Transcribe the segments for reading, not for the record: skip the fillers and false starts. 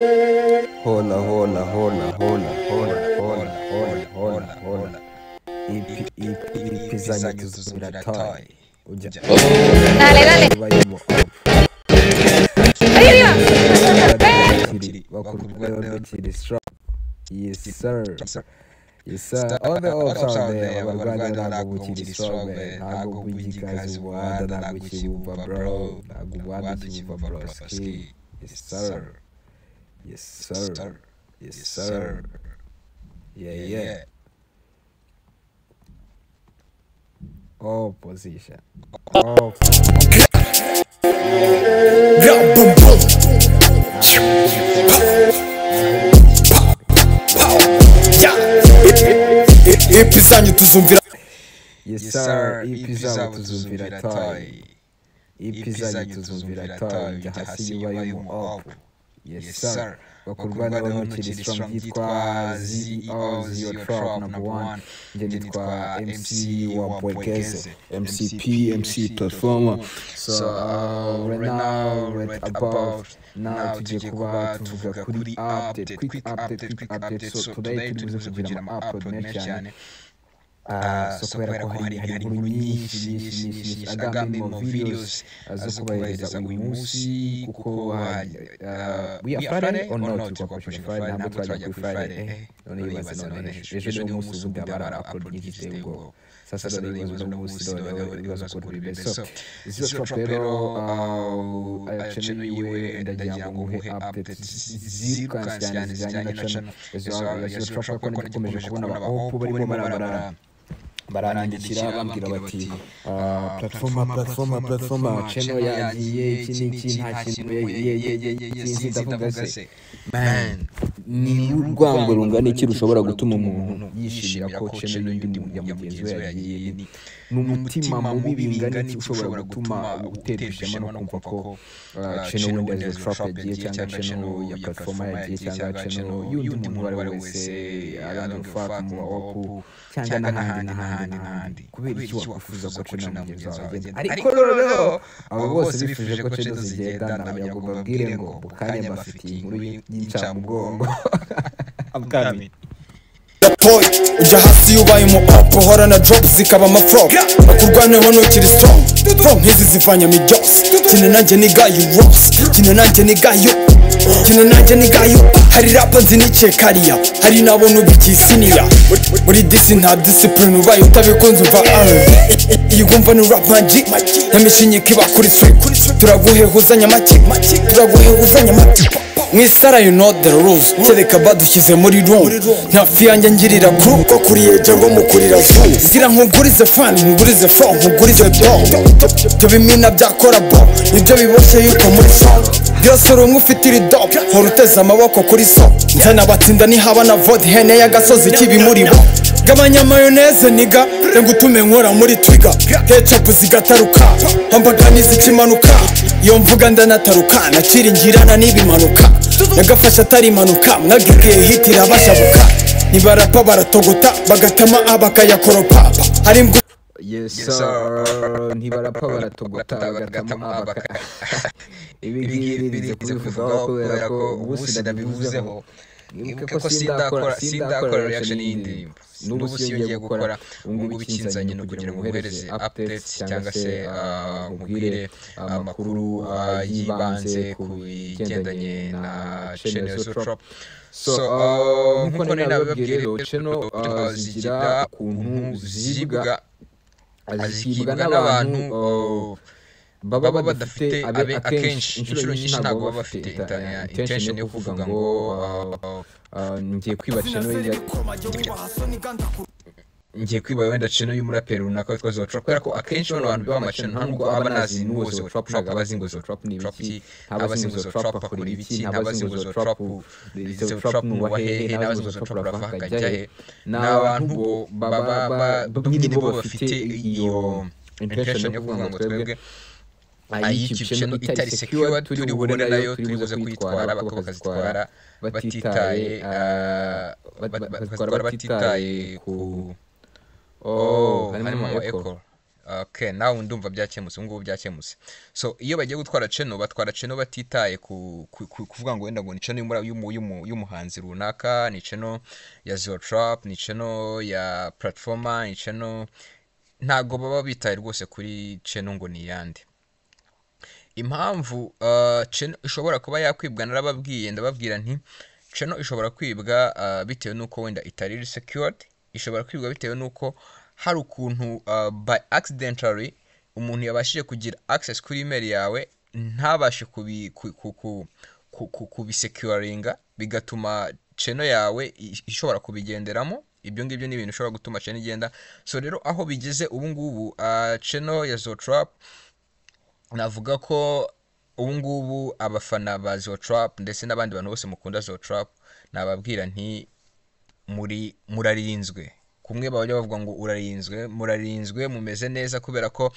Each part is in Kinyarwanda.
Hola, hola, hola, hola, hola, hola, hola, hola, hola. EP, EP, EP zanyu tuzumira toy. Ujya. Dale, dale. Bayimo up. Ahí arriba. Bakurwa bakiri strong. Yes sir. Yes sir. All the ups out there. Abarwanda ntabwo bukiri strong man. Ntabwo bugikaze umuhanda ntabwo ukibumva bro. Ntabwo umuhanda ukibumva bro. Ski. Yes sir. Yes sir. Yes sir. Yeah, yeah. All position. All Bra, boom, boom. Yeah. EP zanyu tuzumvira Yes sir. EP zabo tuzumvira toy. EP zanyu tuzumvira toy. Ujya hasi yubaye umu up. Yes sir. Bakurwa n'abamukiri strong yitwa CEO Zio Trap number one. Njye nitwa MC wa Bwegeze. MCP, MC Performer. So right now, right above, now tugiye kuba tuvuga kuri update, quick update, quick update. So today turi buze kugira ama upload menshi cyane. So kubera ko hari inkuru nyinshi nyinshi nyinshi nyinshi agambye mu videos zo kubahereza uyu munsi kuko we are Friday or not turi kuba Friday ntabwo turajya kuri Friday none yibaze none ejo niwo munsi ubundi haba hari upload nyinshi ziteye ubwoba sasa none yibaze uno munsi none ibibazo ukuntu bimeze. So Zero Trap rero channel yiwe ndagira ngo nguhe update zirukanse cyane zijyanye na channel ya Zero Trap kuko nagikomeje kubona aba op barimo barabara baranyandikira bambwira bati platforma platforma platforma channel yagiye iki n'iki nta kintu ye sinzi ndavuga se Man, ni urwango rungana iki rushobora gutuma umuntu yishimira ko channel y'undi ya mugenzi we yagiye? Ni umutima mubi bingana iki ushobora gutuma uterwa ishema no kumva ko channel wenda ya Zero Trap yagiye cyangwa channel ya platforma yagiye cyangwa channel y'undi muntu uwo ari we wese, I don't give a fuck, mu opu cyangwa n'ahandi n'ahandi n'ahandi? Kubera iki wakwifuza ko channel ya mugenzi wawe agenda? Ariko noneho abo bose bifuje ko channel zigenda ndagira ngo mbabwire ngo mu kanya mbafitiye inkuru y'incamugongo. I'm coming. Toy. Ujya hasi ubaye umu up, uhora na drop zikaba ama flop. Bakurwaneho ntukiri strong. Flow nk'izi zivanye mijyose. Kina nanjye niga you rocks. Kina nanjye niga you. Kina nanjye niga you. Hari rapa nzi niciye kariya. Hari nabo n'ubikisiniya. Muri disi nta discipline ubaye utabikunze umva R&B. Iyi wumva ni rap magic. Nyamishinyika iba kuri street. Turaguhehuza nyamaki. Turaguhehuza nyamaki. Mwisara you know the rules. Kereka badushyize muri room. Nta fi yanjye ngirira crew. Ko kuriye cyangwa mukurira zoo. Ngira nkugurize fan, nkugurize flow, nkugurize do. Ibyo bimina byakora bo. Nibyo biboshye yuko muri song. Byose uri umwe ufite iri dope. Hora uteze amaboko kuri so. Nzana batsinda nihaba na vod hene y'agasozi kibi muri bo. Gabanya mayoneze niga, renga utume nkora muri twiga. Ketchup zigataruka, hambaganiza ikimanuka. Iyo mvuga ndanataruka, nakiringirana n'ibimanuka. Nagafashe atari impanuka, mwabwiye hit irabashabuka. Nibarapa baratogota, bagatama abakayakoropa. Hari imbwa Yes sir. Ntibarapfa baratogota bagatama abaka. Ibi ngibi bize kubivugaho kubera ko ubu sinabivuzeho. Mwibuke ko sindakora reaction y'indirimbo n'ubu siyo ngiye gukora. Ubu ngubu ikinzanye ni ukugira ngo nguhereze updates cyangwa se nkubwire amakuru y'ibanze ku bigendanye na channel ya Zero Trap. So nk'uko nari nabibabwiye rero, channel zigira ukuntu zibwa, zikibwa n'abantu baba badafite akenshi inshuro nyinshi ntabwo baba bafite intention yo kuvuga ngo ngiye kwiba channel ya ngiye kwiba wenda channel y'umuraperi runaka witwa Zero Trap, kubera ko akenshi bano bantu biba amachannel nta nubwo aba anazi n'uwo Zero Trap, ntabwo aba azi ngo Zero Trap ni ibiki, ntaba azi ngo Zero Trap akora ibiki, ntaba azi ngo Zero Trap ni uwa hehe, ntaba azi ngo Zero Trap arava akajya he. Ni abantu bo baba nyine bo bafite iyo intention yo kuvuga ngo twebwe ayiki channel itari secure turi bubone nayo turi buze kuyitwara, bakazitwara batitaye bakazitwara batitaye ku oh harimo echo. Okay, nawe ndumva byakemutse, ubu ngubu byakemutse. So iyo bagiye gutwara channel, batwara channel batitaye ku kuvuga ngo wenda ngo ni channel y'umuhanzi runaka, ni channel ya Zeo Trap, ni channel ya Platformer, ni channel, ntago baba bitaye rwose kuri channel ngo ni iyande. Impamvu channel ishobora kuba yakwibwa, narababwiye, ndababwira nti channel ishobora kwibwa bitewe n'uko wenda itari secured, ishobora kwibwa bitewe n'uko hari ukuntu by accidentally umuntu yabashije kugira access kuri email yawe, ntabashe kubisecuringa, bigatuma channel yawe ishobora kubigenderamo. Ibyo ngibyo ni ibintu bishobora gutuma channel igenda. So rero aho bigeze ubu ngubu, channel ya Zeo Trap, navuga ko ubu ngubu abafana ba Zeo Trap ndetse n'abandi bantu bose mukunda Zeo Trap, nababwira nti muri murarinzwe. Kumwe bajya bavuga ngo urarinzwe, murarinzwe, mumeze neza, kubera ko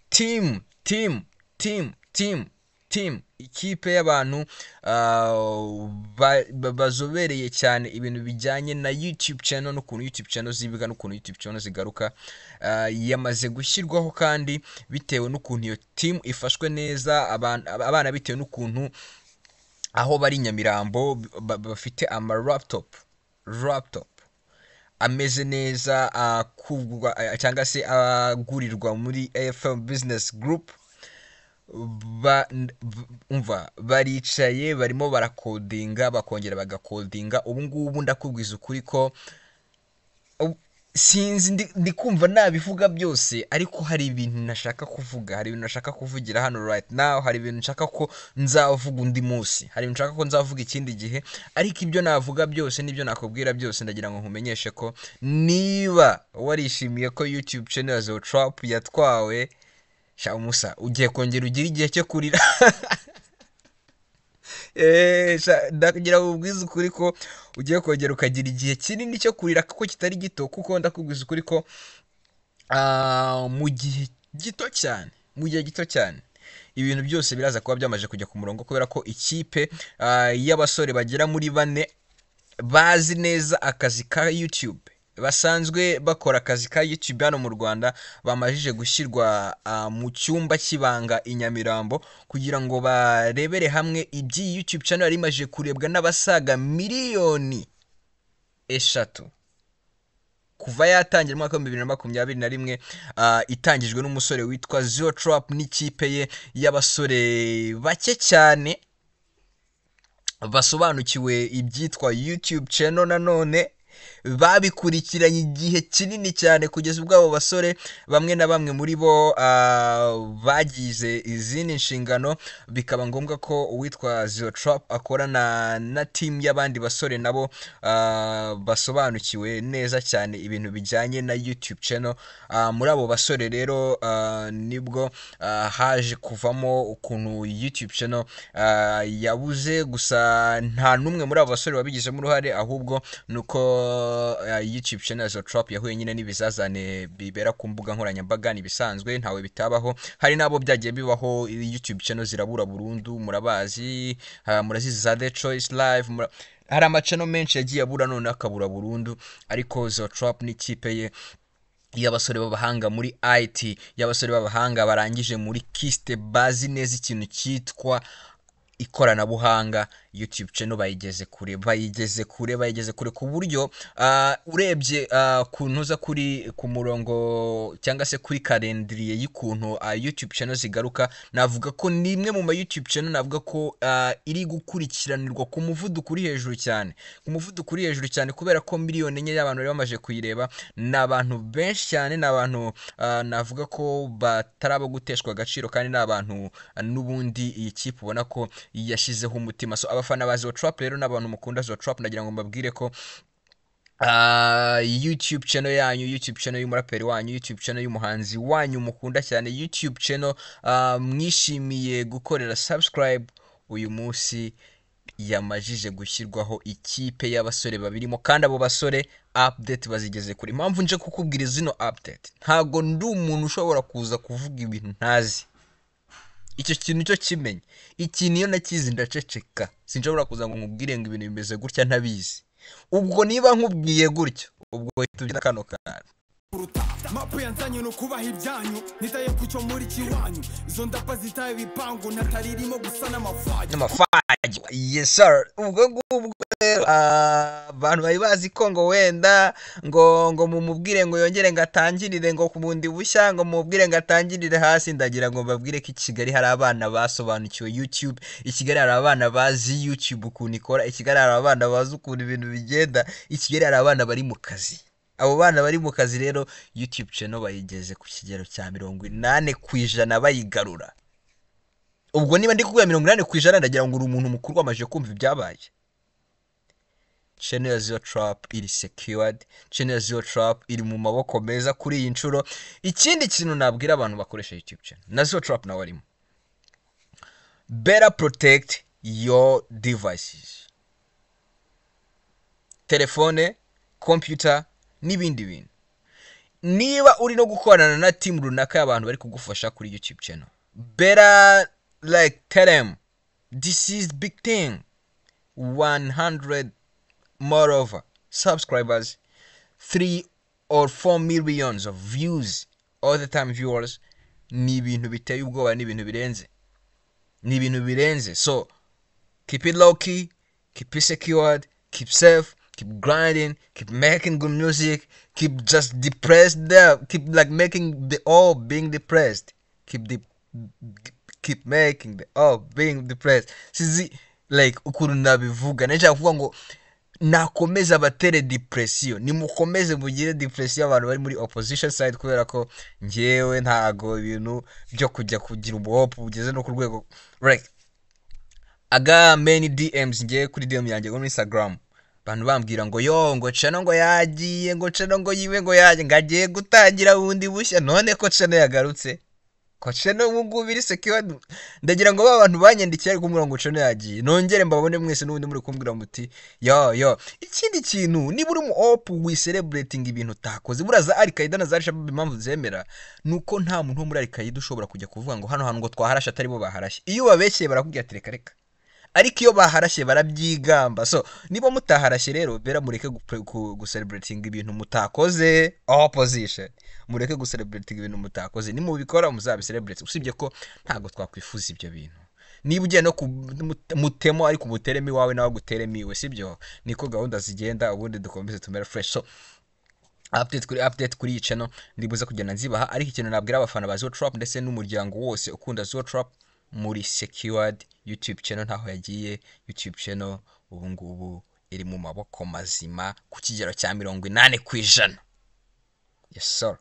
team team team team team, ikipe y'abantu bazobereye cyane ibintu bijyanye na YouTube channel n'ukuntu YouTube channel zibwa n'ukuntu YouTube channel zigaruka, yamaze gushyirwaho. Kandi bitewe n'ukuntu iyo team ifashwe neza, abana bitewe n'ukuntu aho bari i Nyamirambo bafite ama laptop ameze neza, akugwa cyangwa se agurirwa muri AFM Business Group, umva, baricaye barimo barakodinga, bakongera bagakodinga. Ubu ngubu ndakubwiza ukuri ko sinzi, ndi kumva nabivuga byose, ariko hari ibintu nashaka kuvuga, hari ibintu nashaka kuvugira hano right now, hari ibintu nshaka ko nzavuga undi munsi, hari ibintu nshaka ko nzavuga ikindi gihe. Ariko ibyo navuga byose n'ibyo nakubwira byose, ndagira ngo nkumenyeshe ko niba warishimiye ko YouTube channel ya Zeo Trap yatwawe, sha umusa ugiye kongera ugire igihe cyo kurira. Sha, ndakugira ngo ubwize ukuri ko ugiye kongera ukagira igihe kinini cyo kurira, kuko kitari gito, kuko ndakubwiza ukuri ko mu gihe gito cyane, mu gihe gito cyane, ibintu byose biraza kuba byamaze kujya ku murongo, kubera ko ikipe y'abasore bagera muri bane bazi neza akazi ka YouTube, basanzwe bakora akazi ka YouTube hano mu Rwanda, bamajije gushyirwa mu cyumba cy'ibanga i Nyamirambo kugira ngo barebere hamwe iby'iyi YouTube channel yari imaze kurebwa n'abasaga miliyoni 3 kuva yatangira mu mwaka wa 2021, itangijwe n'umusore witwa Zeo Trap n'ikipe ye y'abasore bake cyane basobanukiwe ibyitwa YouTube channel. Nanone babikurikiranye igihe kinini cyane, kugeza ubwo abo basore bamwe na bamwe muri bo bagize izindi nshingano, bikaba ngombwa ko uwitwa Zeo Trap akorana na team y'abandi basore nabo basobanukiwe neza cyane ibintu bijyanye na YouTube channel. Muri abo basore rero nibwo haje kuvamo ukuntu YouTube channel yabuze. Gusa nta n'umwe muri abo basore wabigizemo uruhare, ahubwo ni uko YouTube channel ya Zeo Trap yahuye nyine n'ibizazane bibera ku mbuga nkoranyambaga. Ni ibisanzwe, ntawe bitabaho, hari n'abo byagiye bibaho, YouTube channel zirabura burundu. Murabazi, murazizi za The Choice Live, hari ama channel menshi yagiye abura none akabura burundu. Ariko Zeo Trap n'ikipe ye y'abasore b'abahanga muri IT, y'abasore b'abahanga barangije muri KIST, bazi neza ikintu cyitwa ikoranabuhanga, YouTube channel bayigeze kure, bayigeze kure, bayigeze kure, ku buryo urebye kuntu uza kuri ku murongo cyangwa se kuri calendrier y'ukuntu YouTube channel zigaruka, navuga ko ni imwe mu ma YouTube channel navuga ko iri gukurikiranirwa ku muvuduko uri hejuru cyane, ku muvuduko uri hejuru cyane, kubera ko miliyoni 4 y'abantu bari bamaze kuyireba ni abantu benshi cyane, ni abantu navuga ko batari abo guteshwa agaciro, kandi ni abantu n'ubundi iyi kipe ubona ko yashyizeho umutima. So abafana ba Zeo Trap rero n'abantu mukunda Zeo Trap, ndagira ngo mbabwire ko YouTube channel yanyu, YouTube channel y'umuraperi wanyu, YouTube channel y'umuhanzi wanyu mukunda cyane, YouTube channel mwishimiye gukorera subscribe, uyu munsi yamajije gushyirwaho ikipe y'abasore babirimo, kandi abo basore update bazigeze kure. Impamvu nje kukubwira zino update, ntago ndi umuntu ushobora kuza kuvuga ibintu ntazi. Icyo kintu cyo kimenye, ikintu iyo nakizi ndaceceka, sinshobora kuza ngo nkubwire ngo ibintu bimeze gutya ntabizi. Ubwo niba nkubwiye gutyo, ubwo uhita ubyina kano kantu. Kuruta mapu yanzanye ni ukubaha ibyanyu, nitaye ku cyo muri kiwanyu, izo ndapa zitaye ibipangu nataririmo gusa n'amafagi. N'amafagi, yes sir. Ubwo ngubwo rero, abantu bari bazi ko ngo wenda ngo mumubwire ngo yongere ngo atangirire ngo ku bundi bushya, ngo mumubwire ngo atangirire hasi, ndagira ngo mbabwire ko i Kigali hari abana basobanukiwe YouTube, i Kigali hari abana bazi YouTube ukuntu ikora, i Kigali hari abana bazi ukuntu ibintu bigenda, i Kigali hari abana bari mu kazi. Abo bana bari mu kazi rero, YouTube channel bayigeze ku kigero cya 80% bayigarura. Ubwo niba ndi kuvuga 80%, ndagira ngo uri umuntu mukuru wamaze kumva ibyabaye. Channel ya Zeo Trap iri secured, channel ya Zeo Trap iri mu maboko meza kuri iyi nshuro. Ikindi kintu nabwira abantu bakoresha YouTube channel, na Zeo Trap nawe arimo, better protect your devices, telefone, computer n'ibindi bintu. Niba uri no gukorana na team runaka y'abantu bari kugufasha kuri YouTube channel, better like tell them this is big thing, 100 moreover subscribers, 3 or 4 millions of views all the time viewers, ni ibintu biteye ubwoba, ni ibintu birenze, ni ibintu birenze. So keep it low key, keep it secured, keep safe, keep grinding, keep making good music, keep just depressed there, keep like making the all being depressed, keep making the all being depressed. Sizi like ukuntu nabivuga, nashaka kuvuga ngo nakomeza abatere depression, nimukomeze mugire depression abantu bari muri opposition side, kubera ko njyewe ntago ibintu byo kujya kugira ubuhope bugeze no ku rwego like aga many DMs. Ngiye kuri DM yanjye muri Instagram, abantu bambwira ngo yo, ngo channel ngo yagiye, ngo channel ngo yiwe ngo yagiye, ngo agiye gutangira bundi bushya. None ko channel yagarutse, ko channel ubu ngubu iri secured, ndagira ngo ba bantu banyandikiye ariko kumbwira ngo channel yagiye, nongere mbabone mwese n'ubundi muri kumbwira muti yo yo. Ikindi kintu, niba uri mu op we celebrating ibintu utakoze, buriya za Al Qaeda na za Al-Shabaab impamvu zemera nuko nta muntu wo muri Al Qaeda ushobora kujya kuvuga ngo hano hantu ngo twaharashe atari bo baharashe. Iyo babeshyeye barakubwira ati reka reka, ariko iyo baharashye barabyigamba. So niba mutaharashye rero, bera mureke gucelebrating ibintu mutakoze. Opposition, mureke gucelebrating ibintu mutakoze. Nimubikora muzabicelebrate, usibye ko ntabwo twakwifuza ibyo bintu. Niba ugiye no mutemo ariko umuteremo iwawe, nawe aguteremo iwe, sibyo? Niko gahunda zigenda, ubundi dukomeze tumere fresh. So update kuri update kuri iyi channel ndibuza kugenda nzibaha, ariko ikintu nabwira abafana ba Zeo Trap ndetse n'umuryango wose ukunda Zeo Trap, muri secured, YouTube channel ntaho yagiye, YouTube channel ubu ngubu iri mu maboko mazima ku kigero cya 80%. Yes sir.